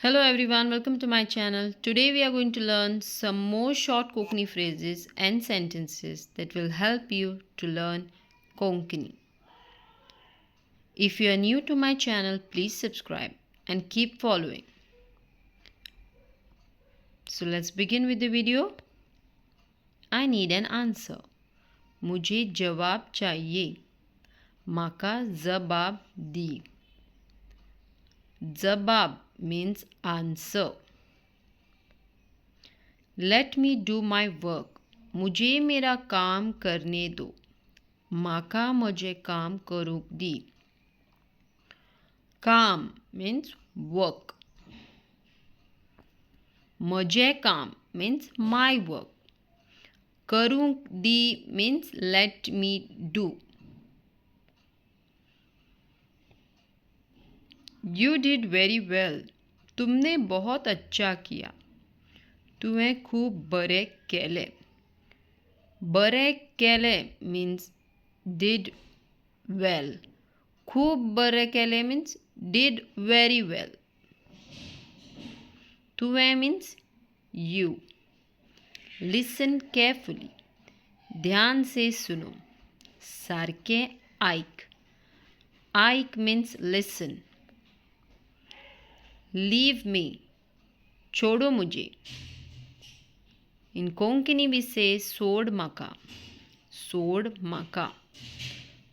Hello everyone, welcome to my channel. Today we are going to learn some more short Konkani phrases and sentences that will help you to learn Konkani. If you are new to my channel, please subscribe and keep following. So let's begin with the video. I need an answer. मुझे जवाब चाहिए. माका जवाब दी. जवाब means answer. Let me do my work. मुझे मेरा काम करने दो. माका म्हजें काम करूंक दी. काम means work. म्हजें काम means my work. करूंक दी means let me do. You did very well. तुमने बहुत अच्छा किया. तुवें खूब बरें केलें. बरें केलें means did well. खूब बरें केलें means did very well. तुवें means you. Listen carefully. ध्यान से सुनो. सारकें आयक. आयक means listen. Leave me. छोड़ो मुझे. In Konkani we say सोड म्हाका. सोड म्हाका.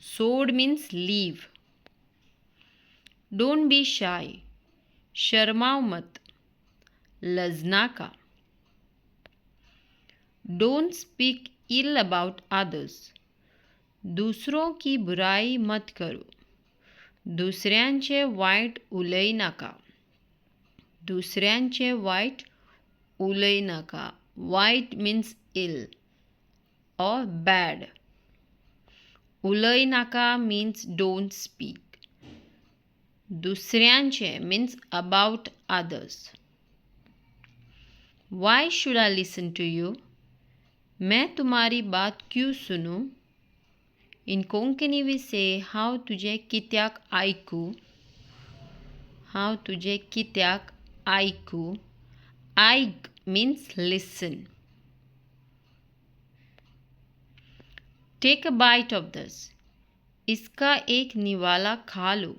सोड means leave. Don't be shy. शर्माओ मत. लजनाका. Don't speak ill about others. दूसरों की बुराई मत करो. दुसऱ्यांचे वायट उलयनाका. दुसऱ्यांचे वायट उलयनाका. वायट means ill or bad. उलयनाका means don't speak. दुसऱ्यांचे means about others. Why should I listen to you? मैं तुम्हारी बात क्यों सुनूं? In Konkani we say हांव तुजें कित्याक आयकूं? हांव तुजें कित्याक आयकूं? आयक means listen. Take a bite of this. इसका एक निवाला खा लो.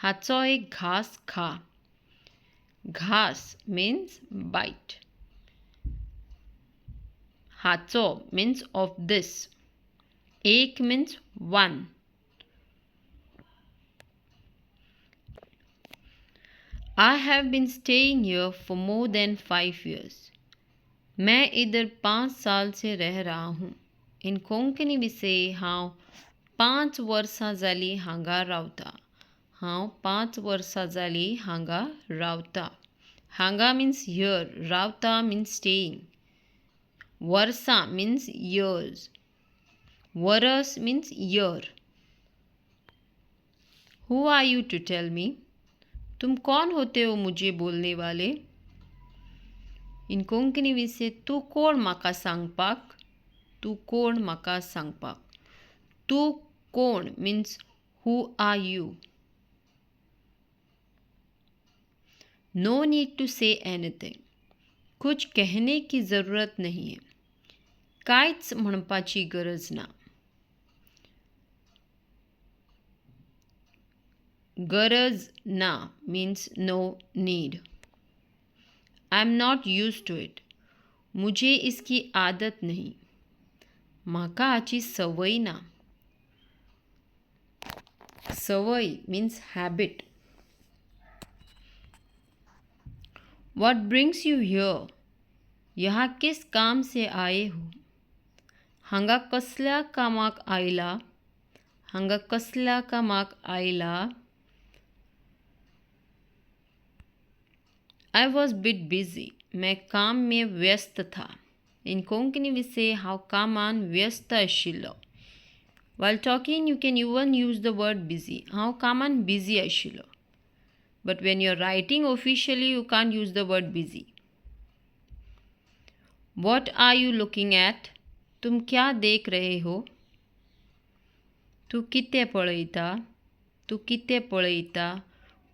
हाचो एक घास खा. घास means bite. हाचो means of this. एक means one. I have been staying here for more than 5 years. मैं इधर 5 साल से रह रहा हूँ. In Konkani we say हांव 5 वर्सां जालीं हांगा रावता. हांव 5 वर्सां जालीं हांगा रावता. हांगा means here. रावता means staying. वर्सां means years. वरस means year. Who are you to tell me? तुम कौन होते हो मुझे बोलने वाले? In Konkani we say तूं कोण म्हाका सांगपाक? तूं कोण म्हाका सांगपाक? तूं कोण means who are you. No need to say anything. कुछ कहने की जरूरत नहीं है. कांयच म्हणपाची गरज ना. गरज ना means no need. I am not used to it. मुझे इसकी आदत नहीं. म्हाका हाची संवय ना. संवय means habit. What brings you here? यहाँ किस काम से आए हो? हांगा कसल्या कामाक आयला? हांगा कसल्या कामाक आयला? I was bit busy. मैं काम में व्यस्त था. In Konkani we say हांव कामान व्यस्त आशिल्लो. While talking you can even use the word busy. हांव कामान busy आशिल्लो. But when you are writing officially you can't use the word busy. What are you looking at? तुम क्या देख रहे हो? तूं कितें पळयता? तूं कितें पळयता?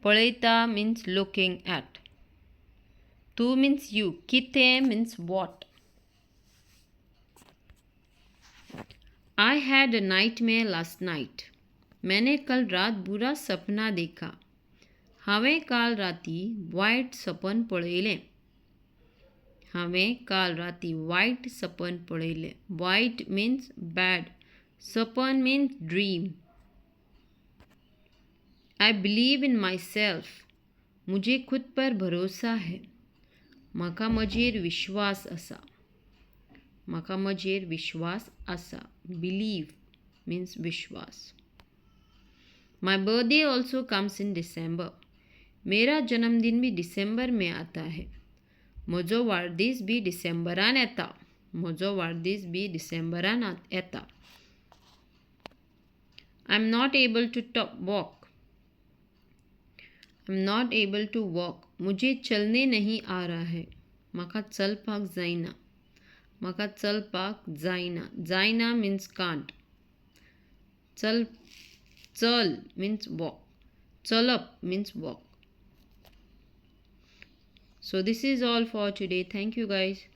पळयता means looking at. तूं मीन्स you, कितें means what. I had a nightmare last night. मैंने कल रात बुरा सपना देखा. हांवें काल राती वायट सपन पळयलें. हांवें काल राती वायट सपन पळयलें. वायट मीन्स बॅड, सपन means dream. I believe in myself. मुझे खुद पर भरोसा है. म्हाका म्हजेर विश्वास आसा. म्हाका म्हजेर विश्वास आसा. बिलीव मीन्स विश्वास. My birthday also comes in December. मेरा जन्मदिन भी दिसंबर में आता है. म्हजो वाडदीस बी डिसेंबरान येता. म्हजो वाडदीस बी डिसेंबरान येता. I am not able to walk. I am not able to walk. मुझे चलने नहीं आ रहा है. म्हाका चलपाक जायना. म्हाका चलपाक जायना. जायना मीन्स कांट. चल चल मीन्स वॉक. चलप means walk. So this is all for today. Thank you guys.